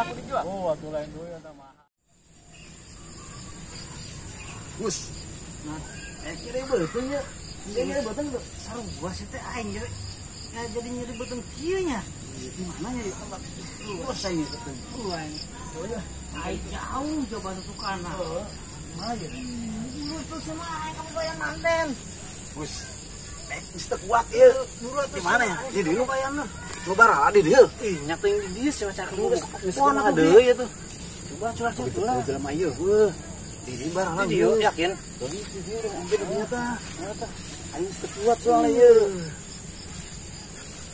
Laku dijual. Oh, atuh lain deui eta mah. Gus. Nah, kira beuteung ye. Kira beuteung sarua sih teh aing jadi jadi nyeri beuteung kieu nya. Di mana nyeri tempat luas aing beuteung. Aing. Aing jauh coba tukana. Heeh. Mana ya? Lu tuh sama aing kamu bayar manten. Gus. Geus teu kuat ieu. Di mana ya? Di dieu bayarna. Coba ra di dieu. Ih, nya teuing di dieu sih maca geus kumaha deui ieu tuh. Coba curah-curah lah. Jelema ieu heuh. Di dieu barang di dieu yakin? Di dieu ambil duitnya tah. Aing teu kuat soalnya ieu.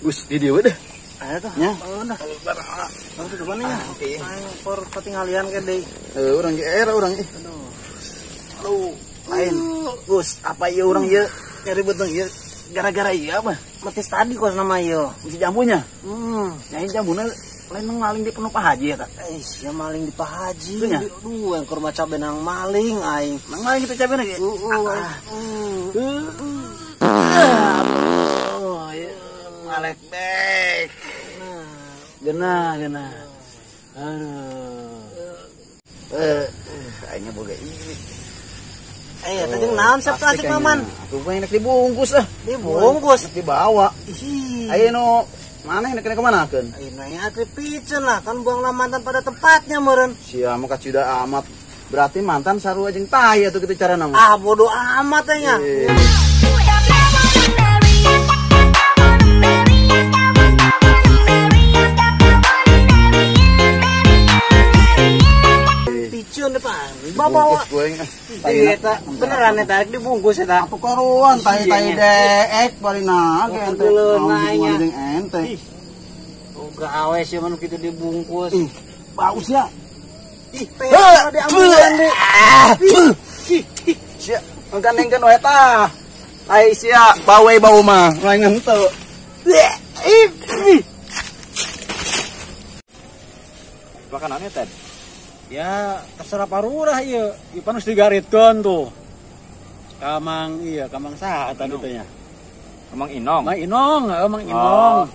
Gus, di dieu deh. Aya tuh. Nya. Oh, nah. Barang. Langsung coba nih ya. Aing por ketinggalian ke deui. Heuh, urang ge era urang ih. Aduh. Aduh, lain. Gus, apa ieu urang ieu nyari beuteung ieu gara-gara ieu apa? Metis tadi kos nama ieu. Si jambunya. Nyain jambuna lain maling di penuh Pak Haji ya, Kak? Eh, sia maling di Pak Haji. Aduh, yang kurma cabe nang maling aing. Nang maling itu cabe lagi. Oh, ieu malek bek. Genah, genah. Aduh. Kayaknya boga ini. Eh, tadi naon siap asik Maman? Tuh enak dibungkus ah. Dibungkus, dibawa. Ayo no, mana enak ke mana keun? Ayo nanya aku piceun lah, kan buanglah mantan pada tempatnya meureun. Sia mah kacida amat. Berarti mantan sarua jeung tai atuh kitu carana mah. Ah, bodoh amat nya. Piceun depan. Bawa. Eta beneran eta rek dibungkus eta. Atuh karuan tai-tai deek barina ge ente. Naon jeung ente. Uga awe sih mah kitu dibungkus. Ih, bau sia. Ih, pe diambulan deui. Sia, gandengkeun we tah. Ai sia, bau we bau mah, lain henteu. Ih. Makanannya Ted. Ya terserah parurah ieu. Ieu pan geus digaritkeun tuh. Kamang iya, kamang saha tadi teh nya? Kamang Inong. Mang Inong, heeh Mang Inong.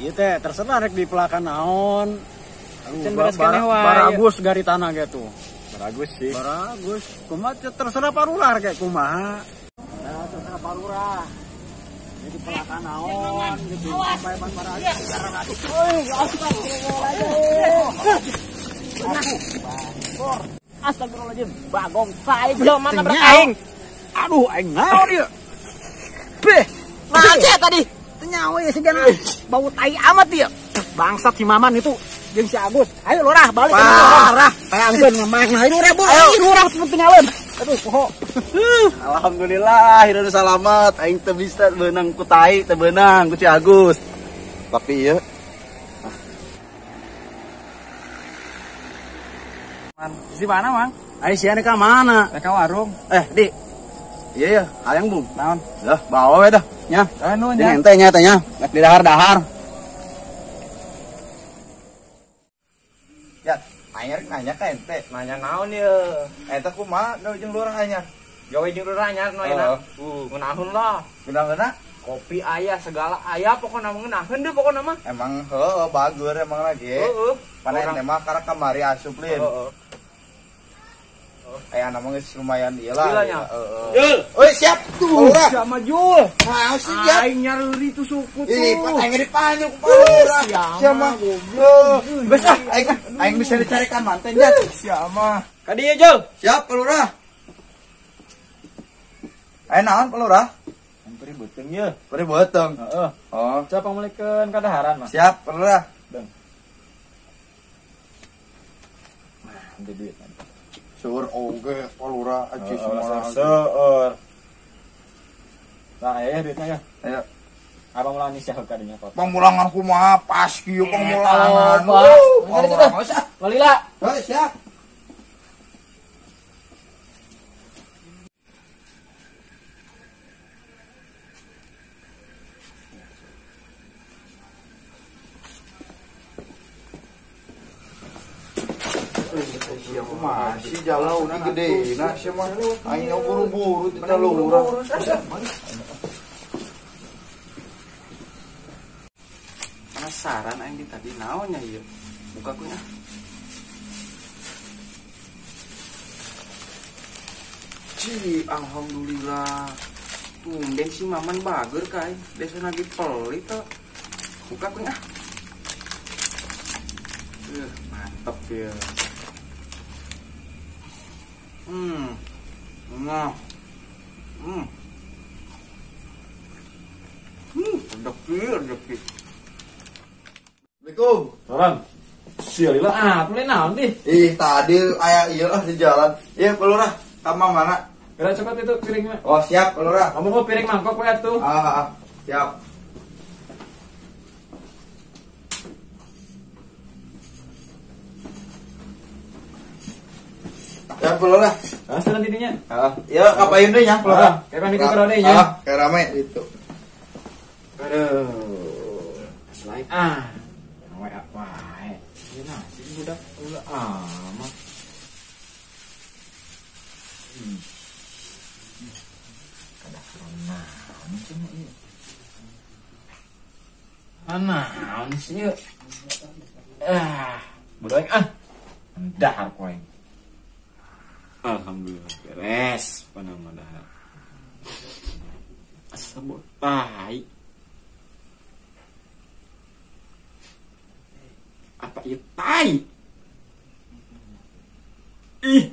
Ieu teh terserah rek dipelakan naon. Baragus garitana ge tuh. Baragus sih. Baragus. Kumaha terserah parurah kayak kumaha. Nah, terserah parurah. Jadi pelakan naon gitu. Sampai ban baragus. Euy, astagfirullahaladzim. Astagfirullahaladzim, bagong saya belum mana aing. Aduh, aing naon ieu? Beh, naon tadi? Teu nyaho ieu sigana bau tai amat ieu. Bangsat si Maman itu jeung si Agus. Ayo lurah balik ke lurah. Bayangkeun mamang ayo lurah buru, ayo lurah tinggalin. Aduh, poho. Alhamdulillah, hidup selamat. Aing teu bisa beunang ku tai, teu beunang ku si Agus. Tapi ieu di mana, Mang? Ayo sia ka mana? Ka warung. Eh, Di. Iya ya, hayang bung. Naon? Lah, bawa we dah. Nya. Anu nya. Ente nya teh nya. Rek didahar-dahar. Ya, anyar nanya ka ente. Nanya naon ye? Eta kumaha gawe jeung lurah anyar? Gawe jeung lurah anyar nu ayeuna. Ngeunaheun lah. Ngeunaheunna? Kopi aya segala aya pokona mah ngeunaheun deui pokona mah. Emang heueuh bager emang lagi. Heeh. Pan ente mah karek kamari asup lin. Heeh. Aya nama geus lumayan ieu lah. Heeh. Oi, siap. Tuh, siap maju. Nah, siap. Aing nyaruri tuh suku tuh. Ih, pan aing dipanggil ku Lurah. Siap mah goblok. Geus ah, aing aing bisa dicarikan manten nya. Siap mah. Ka dieu, Jul. Siap, Pak Lurah. Aya naon, Pak Lurah? Beri beuteung ye. Beri beuteung. Heeh. Oh. Siap pangmeulikeun kadaharan mah. Siap, Pak Lurah. Deng. Nah, ambil duit nanti. Seur oge Pak Lurah aji semua. Seur. Nah, aya duitnya ya. Ayo. Abang mulangan nih siapa kadinya kok. Pamulangan kumaha pas kieu pamulangan. Walila. Heuh, siap. Masih jalan ini gede, nah siapa? Aing buru-buru tidak lurah. Penasaran aing di tadi naonnya ieu. Buka kuenya. Ci, alhamdulillah. Tumben si Maman bager kai. Desa lagi pelit tuh. Buka kuenya. Mantap ya. Nah. Rezeki. Assalamualaikum. Salam. Sialila ah, boleh naon dih? Ih, tadi aya ieu lah di jalan. Iya, Pak Lurah, ka mana? Kira cepat itu piringnya. Oh, siap, Pak Lurah. Kamu mau piring mangkok we atuh. Siap. Ya, Pak Lurah. Ah, senang tidinya. Heeh. Ya, kapain deui nya, Pak Lurah. Kayak panik ke deui nya. Ah, kayak rame itu. Aduh. Selain WA wae. Ieu nasi budak ulah amat. Kada naon cenah ieu. Naon sih ieu? Ah, bodoh aing ah. Dahar ku aing. Alhamdulillah beres panama dahar. Asa tai. Apa ieu tai? Ih,